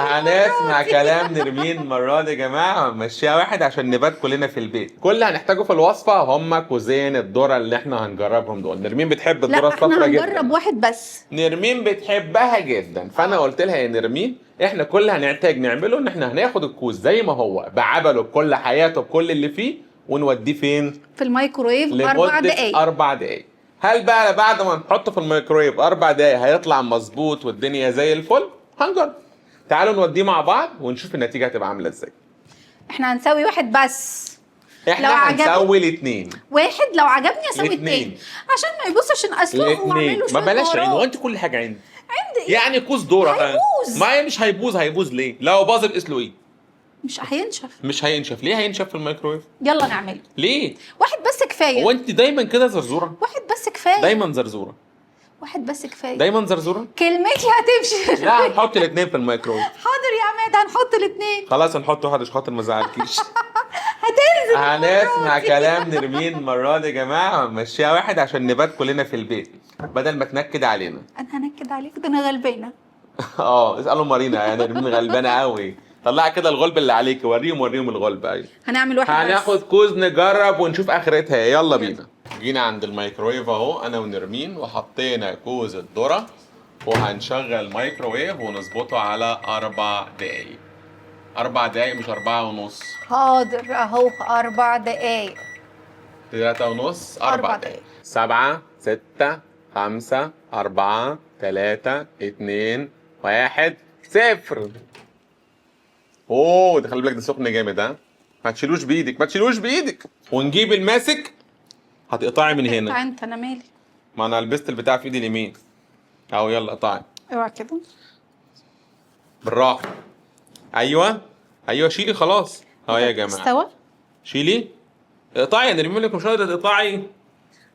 هنسمع كلام نرمين المرة دي يا جماعة، هنمشيها واحد عشان نبات كلنا في البيت. كل اللي هنحتاجه في الوصفة هم كوزين الذرة اللي احنا هنجربهم دول. نرمين بتحب الذرة لا احنا الصفراء جدا. هنجرب واحد بس. نرمين بتحبها جدا، فانا قلت لها يا نرمين احنا كل اللي هنحتاج نعمله ان احنا هناخد الكوز زي ما هو بعبله بكل حياته بكل اللي فيه ونوديه فين؟ في الميكرويف 4 لمدة دقايق. 4 دقايق. هل بقى بعد ما نحطه في الميكرويف 4 دقايق هيطلع مظبوط والدنيا زي الفل؟ هنجرب. تعالوا نوديه مع بعض ونشوف النتيجة هتبقى عاملة ازاي. احنا هنسوي واحد بس. احنا لو عجبني- هنسوي الاثنين. واحد لو عجبني اسوي الاتنين. التاني عشان ما يبص، عشان اسلقه واعمله ما شوية بلاش عين، بهارات. هو انت كل حاجة عندي عند ايه؟ يعني كوز ذره هيبوظ. ما هي مش هيبوظ. هيبوظ ليه؟ لو باظ اسلقيه. مش هينشف. مش هينشف. ليه هينشف في الميكرويف؟ يلا نعمله. ليه؟ واحد بس كفاية. هو انت دايما كده زرزوره؟ واحد بس كفاية. دايما زرزوره. واحد بس كفاية. دايما زرزوره. كلمتي هتمشي. لا هنحط الاثنين في الميكرويف. حاضر يا عماد هنحط الاثنين. خلاص هنحط واحد عشان خاطر ما ازعلكيش. هتنزل هنسمع المرة دي. كلام نرمين المرة دي يا جماعة، هنمشيها واحد عشان نبات كلنا في البيت بدل ما تنكد علينا. انا هنكد عليك؟ ده انا غلبانه. اسالوا مارينا، يا نرمين غلبانه قوي. طلع كده الغلب اللي عليك، وريهم وريهم الغلب. ايوه هنعمل واحد بس. هناخد كوز نجرب ونشوف اخرتها. يلا بينا. جينا عند الميكرويف اهو انا ونرمين، وحطينا كوز الذرة وهنشغل مايكرويف ونظبطه على 4 دقايق. 4 دقايق مش 4.5. حاضر اهو 4 دقايق. 3.5، 4 4 دقايق. دقايق. 7 6 5 4 3 2 1 0. اوه ده خلي بالك ده سخن جامد. ها ما تشيلوش بايدك، ما تشيلوش بايدك. ونجيب الماسك هتقطعي من هنا. اقطع انت، انا مالي. ما انا لبست البتاع في ايدي اليمين اهو. يلا اقطعي. اوعى كده. بالراحة. ايوه ايوه شيلي خلاص اهو يا جماعة. استوى. شيلي اقطعي يا نرمين لك مش قادرة تقطعي.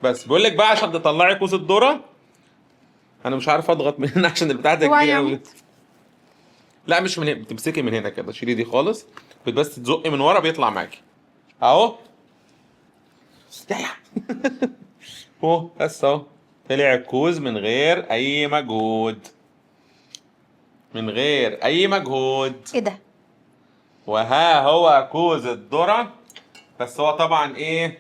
بس بقول لك بقى عشان تطلعي كوز الذرة انا مش عارف اضغط من هنا عشان البتاع ده اوعى كبير يا قوي. عماد. لا مش من هنا، بتمسكي من هنا كده، شيلي دي خالص، بس تزقي من ورا بيطلع معاكي اهو. اهو بس اهو طلع الكوز من غير اي مجهود، من غير اي مجهود. ايه ده؟ وها هو كوز الذرة. بس هو طبعا ايه،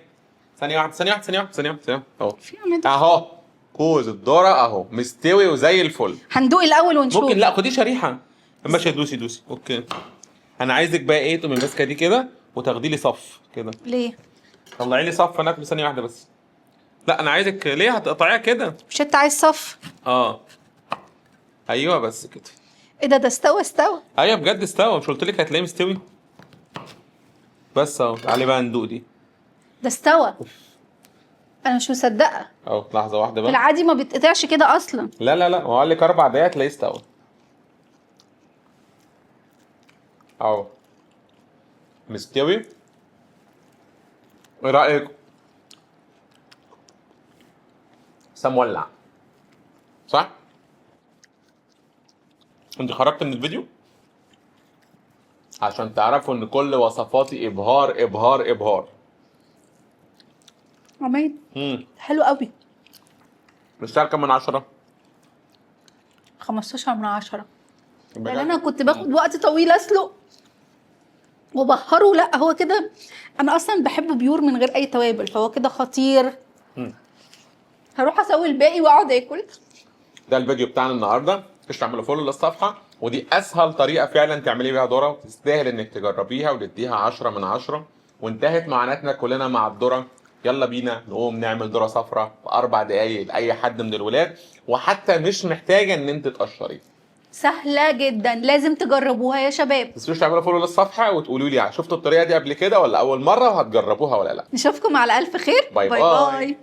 ثانية واحدة ثانية واحدة ثانية واحدة ثانية واحدة ثانية واحدة. اهو في عماد. اهو كوز الذرة اهو مستوي وزي الفل. هندوق الاول ونشوف. ممكن لا خدي شريحة. ماشي دوسي دوسي. okay انا عايزك بقى ايه، تقومي ماسكة دي كده وتاخدي لي صف كده. ليه؟ طلعي لي صف انا اكل. ثانية واحدة بس. لا انا عايزك ليه هتقطعيها كده؟ مش انت عايز صف؟ ايوه بس كده. ايه ده؟ ده استوى استوى. ايوه بجد استوى، مش قلت لك هتلاقيه مستوي؟ بس اهو تعالي بقى ندوق دي. ده استوى. انا مش مصدقه. اهو لحظة واحدة في بقى. العادي ما بيتقطعش كده اصلا. لا لا لا هو قال لك 4 دقايق تلاقيه استوى. اهو مستوي. ايه رايك؟ بس مولع صح؟ انت خرجت من الفيديو عشان تعرفوا ان كل وصفاتي ابهار ابهار ابهار. عماد حلو قوي. مش كام من 10؟ 15 من 10. لان انا كنت باخد وقت طويل اسلق وبهره. لا هو كده انا اصلا بحبه pure من غير اي توابل، فهو كده خطير. هروح اسوي الباقي واقعد اكل. ده الفيديو بتاعنا النهارده. مش تعملوا follow للصفحه، ودي اسهل طريقه فعلا تعملي بيها ذره، وتستاهل انك تجربيها وتديها 10 من 10. وانتهت معاناتنا كلنا مع الذرة. يلا بينا نقوم نعمل ذره صفراء في 4 دقايق لاي حد من الولاد، وحتى مش محتاجه ان انت تقشري. سهلة جدا، لازم تجربوها يا شباب. ما تنسوش تعملوا follow للصفحه وتقولوا لي شفتوا الطريقة دي قبل كده ولا اول مرة، وهتجربوها ولا لا. نشوفكم على الف خير. bye bye. bye.